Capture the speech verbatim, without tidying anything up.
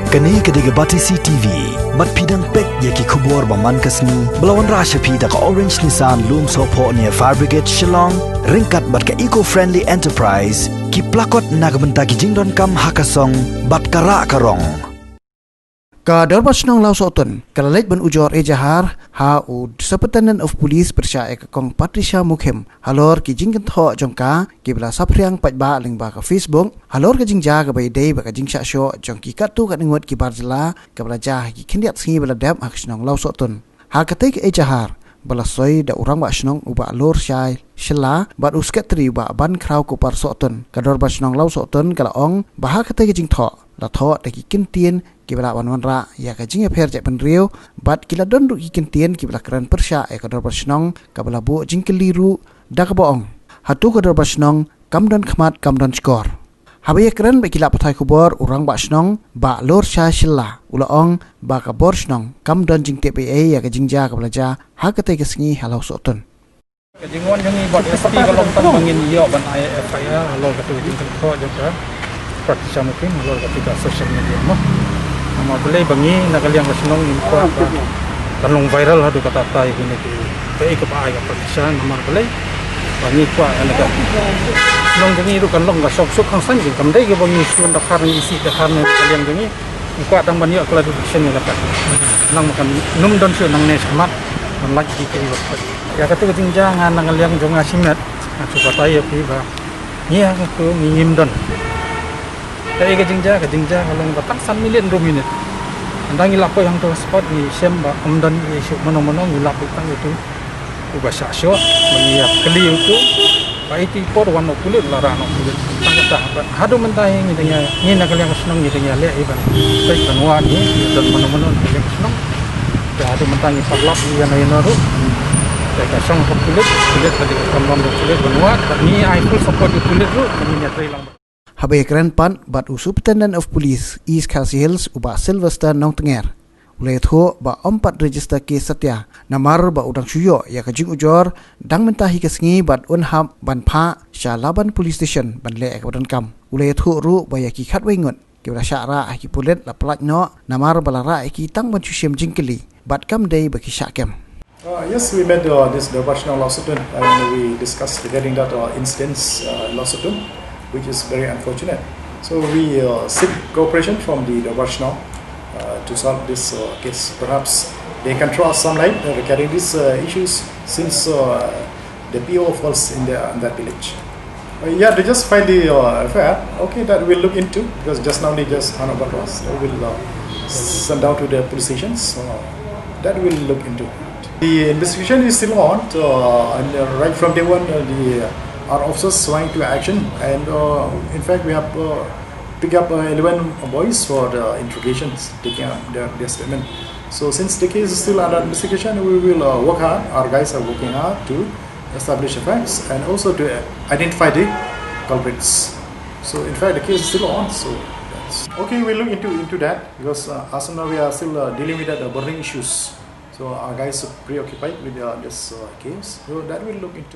Kane ka dei ka Batesi T V. Bad phi dang peit ïa ki khubor ba man ka sngi ba la wanrah sha phi da ka Orange Nissan Lumsohphoh near Fire Brigade Shillong, ryngkat bad ka Eco Friendly Enterprise, ki plakot na ka bynta ki jingdonkam ha ka song bad ka rah ka rong. Ka Dorbar Shnong Lawsohtun ka la leit ban ujor ejahar ha u Superintendent of Police pyrshah ïa ka Kong Patricia Mukhim halor ki jingkynthoh jong ka kiba la saphriang paidbah lyngba ka Facebook halor ka jingjia kaba ïadei bad ka jingshah shoh jong ki katto katne ngut ki bar jylla kaba la jia ha ki khyndiat sngi ba la dep ha ka shnong Lawsohtun. Ha katei ka ejahar ba la soi da u Rangbah Shnong u Bah Lorshai Shylla bad u Secretary u Bah Bankhraw Kupar Sohtun, ka Dorbar Shnong Lawsohtun ka la ong ba ha katei ka jingthoh la thoh da ki kyntien kiba lah ban wanrah ïa ka jingïapher jaitbynriew bad ki la don ruh ki kyntien kiba la kren pyrshah ïa ka Dorbar Shnong kaba la buh jingkylli ruh da kaba ong, hato ka Dorbar Shnong kam don khmat kam don shkor. Haba ïakren bad ki lad pathai khubor, u Rangbah Shnong Bah Lorshai Shylla u la ong ba ka bor shnong kam don jingtip ei ei ïa ka jingjia kaba la jia ha katei ka sngi ha Lawsohtun. Ka jingwan jong ngi bad S P ka long tang ba ngin ïoh ban ai F I R halor kata ka jingkynthoh jong ka Patricia Mukhim halor kata ka social media mo. Namar balei ba ngi na ka liang ka shnong ngim kwah ba kan long viral haduh katta katta ïa kine ki kaei kaba ai ka Patricia, namar balei ba ngi kwah ïa ka shnong jong ngi ruh kan long ka shong suk hangsan jong ngi, kam dei kaba ngi shu dakhar ngi isih dakhar na ka liang jong ngi. Ngi kwah tang ban ïoh clarification ïa kata. Nang ba kan nym don shuh nangne shakhmat ban lait ïa ki kaei ba ïa kata ka jingjia. Nga na ka liang jong nga shimet nga shu batai ïa phi ba ngi ha ka tu ngi ngim don. Kaei ka jingjia, ka jingjia ka long ba tang san minit hynriew minit. Ynda ngi lah poi hangto spot ngi shem ba ym don ei ei shuh mano mano, ngi lap tang utu uba shah shoh ba ngi ïa kylli utu. Ba eighty-four wan noh pulit, la rah noh pulit. Tang kata ba haduh mynta hi ngi dang ïa, ngi na ka liang ka shnong ngi dang ïaleh hi ban peit ban wad hi, ngi don mano mano na ka liang ka shnong. Te haduh mynta ngi pat lap ïa na ïa na ruh. Te ka shong ka pulit, pulit ka dei ka kam long ka pulit ban wad, bad ngi ai full support ïa pulit ruh, ba ngin ïatrei lang. Haba ïakren pat bad u Superintendent of Police East Khasi Hills u Bah Sylvester Nongtnger, u la ïathuh ba ym pat register case satia namar ba u dang shu ïoh ïa ka jingujor dang mynta hi ka sngi bad un hap ban phah sha Laban Police Station ban leh ïa kaba donkam. U la ïathuh ruh ba ïa ki khatwei ngut kiba la shah rah ha ki pulit la pyllait noh namar ba la rah ïa ki tang ban shu shim jingkylli bad kam dei ba ki shah kem. Uh, yes, we met uh, this Dorbar Shnong Lawsohtun and we discussed regarding that uh, incidents uh, in Lawsohtun, which is very unfortunate. So we uh, seek cooperation from the Dorbar Shnong uh, to solve this uh, case. Perhaps they can throw us some light uh, regarding these uh, issues, since uh, the P O falls in, the, in that village. Uh, yeah, they just filed the uh, F I R. Okay, that we'll look into, because just now they just hand over to us. We'll uh, send down to the police stations. Uh, that we'll look into. The investigation is still on, uh, and uh, right from day one, uh, the our officers trying to action, and uh, in fact, we have uh, picked up uh, eleven boys for the interrogations, taking up their, their statement. So since the case is still under investigation, we will uh, work hard. Our guys are working hard to establish the facts and also to identify the culprits. So in fact, the case is still on. So that's okay. We look into into that because uh, as of now we are still uh, dealing with the burning issues. So our guys are preoccupied with uh, this uh, case. So that we'll look into.